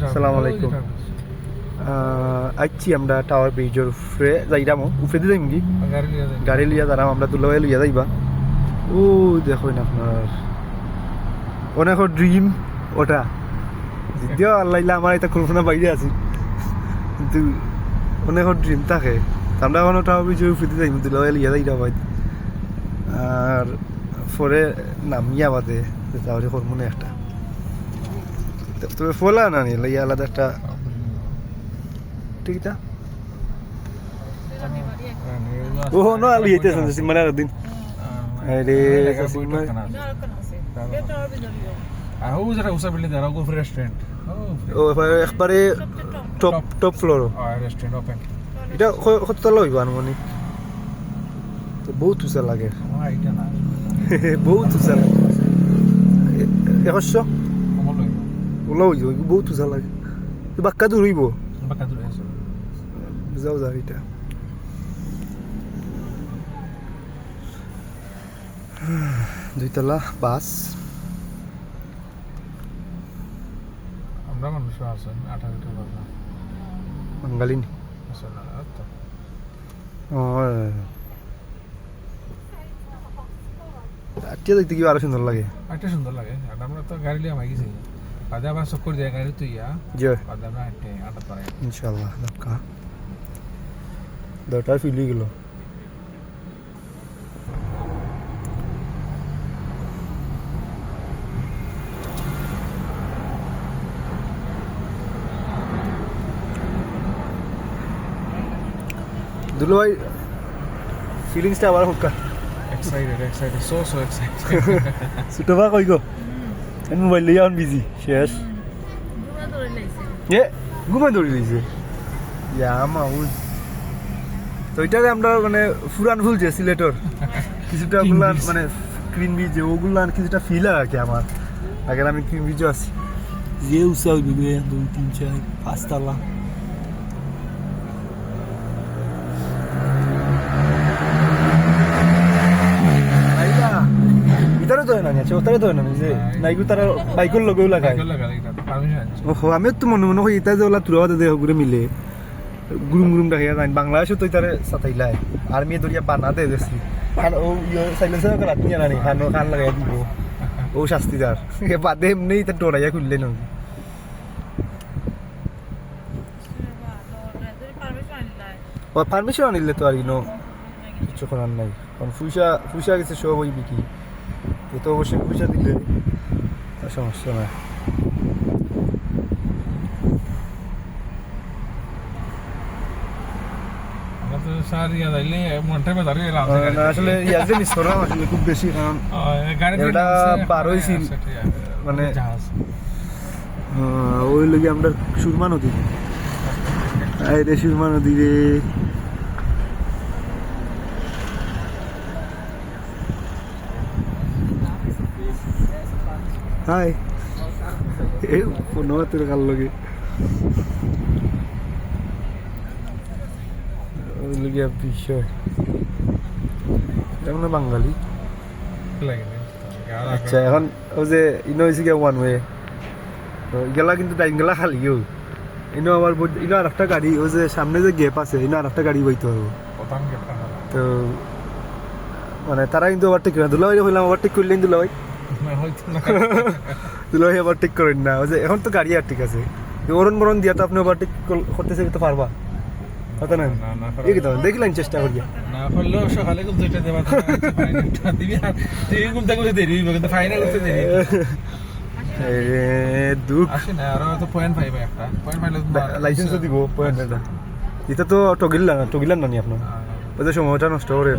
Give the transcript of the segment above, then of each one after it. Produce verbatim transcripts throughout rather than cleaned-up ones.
আসসালামু আলাইকুম। আহ, আইছি আমরা টাওয়ার ব্রিজর উপরে যাইরাম, উপরে দি যাইমু কি? গাড়ি লইয়া যাই। গাড়ি লইয়া যাইরাম আমরা, দুলাভাই লইয়া যাইবা। ও দেখইন আপনার অনেকর ড্রিম ওটা, যদিও আল্লাহ আল্লাহ আমার এটা কল্পনা বাইরে আছে, কিন্তু অনেকর ড্রিম থাকে। তো আমরা এখন টাওয়ার ব্রিজর উপরে দি যাইমু, দুলাভাই লইয়া যাইরা ভাই। আর পরে নামিয়া বাদে তাহলে করবো না একটা। তবে ফলা না নি, লইয়া আলাদা একটা। ঠিক আছে। ও, না, আলু এইতে আছে, সিনেমা আরেক দিন। আরে, সিনেমা। আর ও যেটা উষা বিল্ডিং, আর ও রেস্টুরেন্ট। ও, ও, একবারে টপ, টপ ফ্লোর। আর রেস্টুরেন্ট ওপেন। এটা ক-, কততলা হইব আনুমানিক? তো বহুত উঁচা লাগে। আমার এটা না। বহুত উঁচা লাগে। এ-, একশো? কমল হইব। ওলা হইব, বহুত উঁচা লাগে। তো বাক্কা দূর হইব। বাক্কা দূর আছে। যাও, যাও, এটা। দুইতলা বাস। আমরা মানুষও আছেন, আঠারো লিটার বাস। বাঙালি নি? আছে না, আর তো। ও, হ্যাঁ। আটকে দেখতে কি আরো সুন্দর লাগে? আটকে সুন্দর লাগে। আর আমরা তো গাড়ি লিয়ে মাই গেছি। বাদে আবার চক্কর দিয়ে গাড়ি তুই ইয়া। জি। বাদে আমরা আটকে আটা পারে। ইনশাআল্লাহ, দক্কা। দরটা ফিলি গেল। দুলাভাই, ফিলিংসটা আবার hookah. Excited, excited, so, so excited। ছোট ভাই কই গো? এন মোবাইল লইয়া অন বিজি, শেষ। ঘুমা ধরে লাইছে। এ, ঘুমা ধরে লাইছে। ইয়া, মাউজ। তো এটারে আমরা মানে ফুরান ফুল যে সিলেটর। কিছুটা ওগুলান মানে গ্রিন বিচ যে ওগুলান কিছুটা ফিল আর কি আমার। আগে আমি গ্রিন বিচও আছি। যে উঁচা হইবে গো, দুই, তিন, চার, পাঁচ তালা। ইতারে তো হয় না, আচ্ছা, ওতারে তো হয় না, যে নাইগু তারা বাইকর লগেও লাগায়। বাইকর লাগায়, এটা পারমিশন আছে। ওহো, আমি তো মনে মনে কই, ইতা যে ওলা তুরা বাদে দেহ ঘুরে মিলে, গুরুম গুরুম ডাকিয়া যাইন, বাংলাদেশে তো ইতারে সাতাইলায়, আর্মি ধরিয়া বানা দে দেখছি। কান, ও, ইয়ে, সাইলেন্সার করে রাত নিয়ে আনি, কান, কান লাগাই দিব। ও শাস্তিদার। এ বাদে এমনি ইতা ডরাইয়া খুললে না। ও, পারমিশন আনিলে তো আর ইনো কিছু করার নাই, কারণ পয়সা, পয়সা গেছে সব ওই বিকি। এ তো অবশ্যই পয়সা দিলে আর সমস্যা নাই। আমরা তো স্যার ইয়া যাইলে মনটা বেজার হয়ে গেল আমাদের না, গাড়ি না, থেকে। আসলে ইয়া যে মিস করলাম আসলে খুব বেশি, কারণ ও, গাড়ি থেকে এটা নামছে, বার হইছিল, সেটাই আর কি। মানে জাহাজ। আহ, ওই লগে আমরা সুরমা নদী। আয় রে সুরমা নদী রে। হাই। এ, ফোন মাতুর কার লগে। ওই লগে আর বিষয়। এটা মনে হয় বাঙালি। লাগে না। আচ্ছা, এখন ওই যে ইনো হইছে গিয়া ওয়ান ওয়ে, তো গেলা কিন্তু টাইম গেলা খালি। ও ইনো আবার বই-, ইনো আর একটা গাড়ি, ওই যে সামনে যে গ্যাপ আছে, ইনো আর একটা গাড়ি বইতে হবে। প্রধান গ্যাপটা খালি। তো মানে তারা কিন্তু ওভারটেক করে না। দুলাভাই কইলাম ওভারটেক করলেন দুলাভাই। না, হয়তো না। দুলাভাই ওভারটেক করেন না। ওই যে এখন তো গাড়ি আর ঠিক আছে, তো অরন বরন দিয়া তো আপনি ওভারটেক কর-, করতেছে তো পারবা। কথা না? না, না, এই কি তো, দেখলেন চেষ্টা করিয়া। না করলেও সকালে ঘুম থেকে দেবা, তুমি আর, তুমি ঘুম থেকে উঠে দেরি হইবে, কিন্তু ফাইনাল উঠতে দেরি হইবে। এ, দুঃখ। আসে না, আরো তো পয়েন্ট পাইবে একটা। পয়েন্ট পাইলে তো বা-, আর লাইসেন্সও দিব, পয়েন্ট এটা। এটা তো টগিল্লা না, টগিল্লা না নি আপনার? হ্যাঁ। ওই যে সময়টা নষ্ট করে।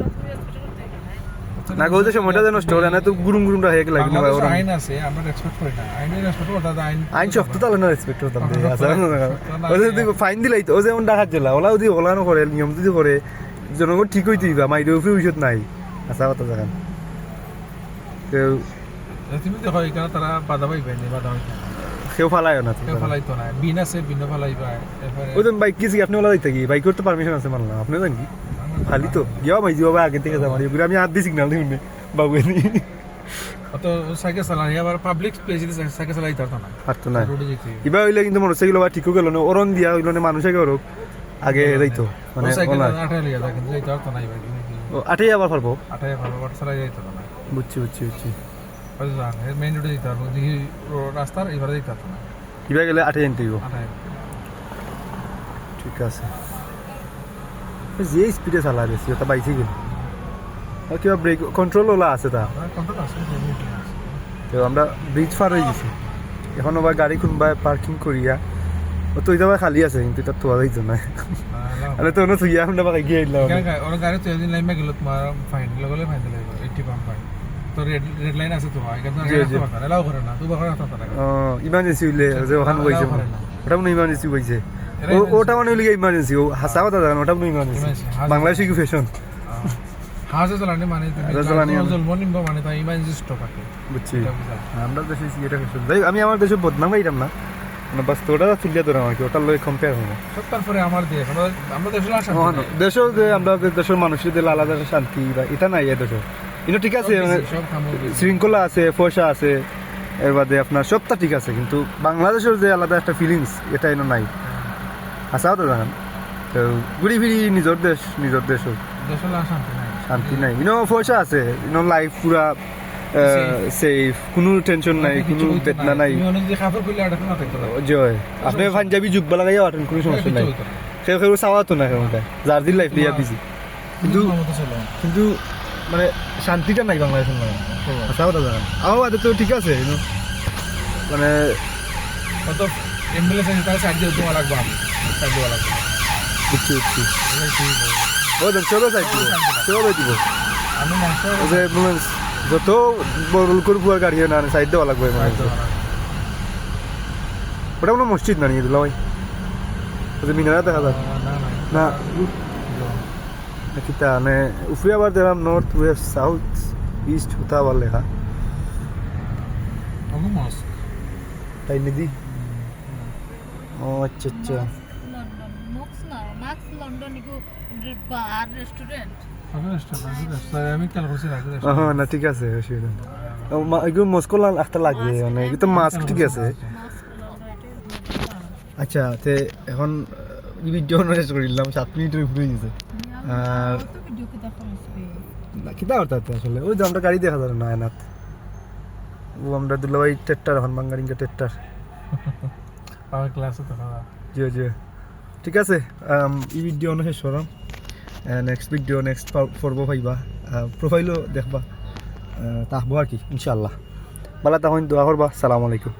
না গো, ওই যে সময়টা যে নষ্ট করে, না তো গুরুম গুরুম রাখে লাগে না, বাংলাদেশে ওরম। আইন আছে, আমরা রেসপেক্ট করি না। আইন রেসপেক্ট করতে হবে, আইন আইন শক্ত তাহলে না রেসপেক্ট করতাম রে। আচ্ছা, শক্ত না, ওই যে যদি ফাইন দিলাই তো, ওই যেমন ডাকাত জেলা, ওলা যদি ওলা না করে, নিয়ম যদি করে, জনগণ ঠিক হইতে দিবা, মাইরে উপরে উচিত নাই। আচ্ছা, কথা জাগান। কেউ এ, তুমি দেখো, এখানে তারা বাধা পাইবে নি, বাধা পাইবে না। কেউ ফালাইও না তো কেউ তারা। ফালাইতো না। বিন আছে, বিনও ফালাইবা। এরপরে ওই যে বাইক কি আপনি ওলা দিতে কি? বাইকের তো পারমিশন আছে মানলাম। আপনি জানেন কি? আমার খালি তো। গিয়া মাইজি বাবা আগে থেকে যাওয়ার। এগুলো আমি হাত দিয়ে সিগন্যাল দিই উনি। বাবু এনি। তো সাইকেল চালানি, আবার পাবলিক প্লেসে সাইকেল চালাইতে পারতো না। পারতো না। রোডে যেতে। ইবা অইলে কিন্তু মোটরসাইকেল বা ঠিকও গেল না, অরন দিয়া অইল না, মানুষ আগে অরক আগে যাইতো, মানে ও সাইকেল ওলা। আঠায় লিয়া যায়, কিন্তু যাইতে পারতো না এবার। ও, আটেই আবার পারবো। আঠায় ভালো বাট চালাই যাইতো না। বুঝছি, বুঝছি, বুঝছি। বুঝলাম, মেইন রোডে যেতে পারবো, দেখি রো-, রাস্তার এবারে যেতে পারতো না। ইবা গেলে আটে আনতে হইব। আঠায়। ঠিক আছে। যে স্পিডে চালা বেশি, ওটা বাইসে গেল। আর কিবা ব্রেক কন্ট্রোল ওলা আছে তা? কন্ট্রোল আছে, যে মিটার আছে। তো আমরা ব্রিজ পার হয়ে গেছি। এখন আবার গাড়ি কোনবায় পার্কিং করিয়া, ও তো ওইটা খালি আছে, কিন্তু এটা তোয়া যাইতো না। আরে তো অন্য থুইয়া আমরা বাকি গিয়ে আইলাম। এখানে গা-, ওর গাড়ি তো একদিন লাইমা গেল, তোমার ফাইন, লগে লগে ফাইন দিলে, এইটটি পাউন্ড ফাইন। তো রেড, রেড লাইন আছে তো, এখানে তো আগে জি, রাখতে জি। পারতাম, এলাও করে না, তুই বকরে রাখতে পারতাম না। ও, ইমার্জেন্সি হইলে যে ওখানে না, বইছে না, ওখানে না। ওটা মনে ইমার্জেন্সি বইছে। এটা ও, emergency। ওটা মানে হইলে ইমার্জেন্সি, ও হাসা কথা জানো, ওটা মনে ইমার্জেন্সি। Emergency, হাসা। বাংলাদেশে কি ফ্যাশন? হাজে চালানি মানে তুমি হাজে চালানি জল-, আমি- জল মনিম্ব মানে তাই ইমার্জেন্সি স্টপ আছে। বুঝছি। এটা বুঝা। আমরা দেশে এসে এটা ফ্যাশন। যাই, আমি আমার দেশে বদনাম গাইলাম না। মানে বাস্তবটা তুলিয়া ধরাম আর কি, ওটার লগে কম্পেয়ার হবো। সব তারপরে আমার দেশ, আমরা, আমরা দেশে আসলাম। ও, না, দেশও যে আমরা যে দেশের মানুষের যে আলাদা একটা শান্তি বা এটা নাই এ দেশে। কিন্তু ঠিক আছে, মানে, সব খামো। শৃঙ্খলা আছে, পয়সা আছে, এর বাদে আপনার সবটা ঠিক আছে, কিন্তু বাংলাদেশের যে আলাদা একটা ফিলিংস, এটা এনে নাই। হাসা কথা জানেন। তো ঘুরি ফিরি নিজের দেশ, নিজের দেশ হোক। দেশে আর শান্তি নাই। শান্তি নাই। ইনো পয়সা আছে, ইনো লাইফ পুরা Safe। সেফ, কোনো টেনশন নাই, কিচ্ছু কোনো বলতে বেদনা নাই। তুমি অনেক যে কাপড় খুললে আর এখন না থাকতে পারো। জয়, আপনি পাঞ্জাবি জুব্বা লাগাইয়া আটেন, কোনো সমস্যা নাই। কিচ্ছু বলতে না। কেউ কেউ চাওয়া তো না এখন, যার দিন লাইফ লইয়া বিজি। কিন্তু তোমার মতো চলো। কিন্তু মানে শান্তিটা নাই বাংলাদেশের মানে। হাসা কথা জানেন। আমার বাদে তো ঠিক আছে, ইনো, মানে কত অ্যাম্বুলেন্স আছে, তারা সাইড দিয়ে দেওয়া লাগবে, আমি সাইড দেওয়া লাগবে। বুঝছি, বুঝছি। এবার কি বলবো? ও দেখ, চলো সাইড দিব, চলো দিব। আমি মাস্টার ওই যে অ্যাম্বুলেন্স, যত বড় লোকের পুয়ার গাড়ি হয় না, সাইড দেওয়া লাগবে সাইড অ্যাম্বুলেন্স। দেওয়া লাগবে। ওটা কোনো মসজিদ না নিয়ে দিলাম ভাই। ওই যে মিনারা দেখা যায়। না, না, না। কিতা মানে উপরে আবার দেখলাম নর্থ ওয়েস্ট সাউথ ইস্ট হুতা আবার লেখা। অগু মস্ক। তাই নিদি? ও আচ্ছা আচ্ছা। লন্ডন, মক্স না, মাক্স লন্ডন ইগু বার রেস্টুরেন্ট। আগে রেস্টুরেন্ট, আগে রেস্টুরেন্ট। আমি খেয়াল করছি আগে হ্যাঁ, রেস্টুরেন্ট। না, ঠিক আছে, অসুবিধা নেই। ও, মা-, এগুলো মস্কো লাল একটা লাগবে, মানে, এগুলো তো মাস্ক, ঠিক আছে। মাক্স লন্ডন এটা। আচ্ছা, তে এখন, আহ, এই ভিডিও আমরা শেষ করে দিলাম, সাত মিনিটের উপরে হয়ে গেছে। আর তো ভিডিও কিতা করছি? না, কিতা করতে আসলে? ওই যে আমরা গাড়ি দেখা যাবে না, আয়নাত। ও আমরা দুলাভাই টেট্টার, এখন বাঙ্গারিঙ্গা টেট্টার। আমার ক্লাসে তো খাওয়া। জি, জি। ঠিক আছে, আম, এই ভিডিও অনো শেষ করাম। আহ, নেক্সট ভিডিও, নেক্সট পর-, পর্ব পাইবা। আহ, প্রোফাইলও দেখবা। আহ, থাকবো আর কি, ইনশাআল্লাহ। ভালো থাকুন, দোয়া করবা। সালাম আলাইকুম।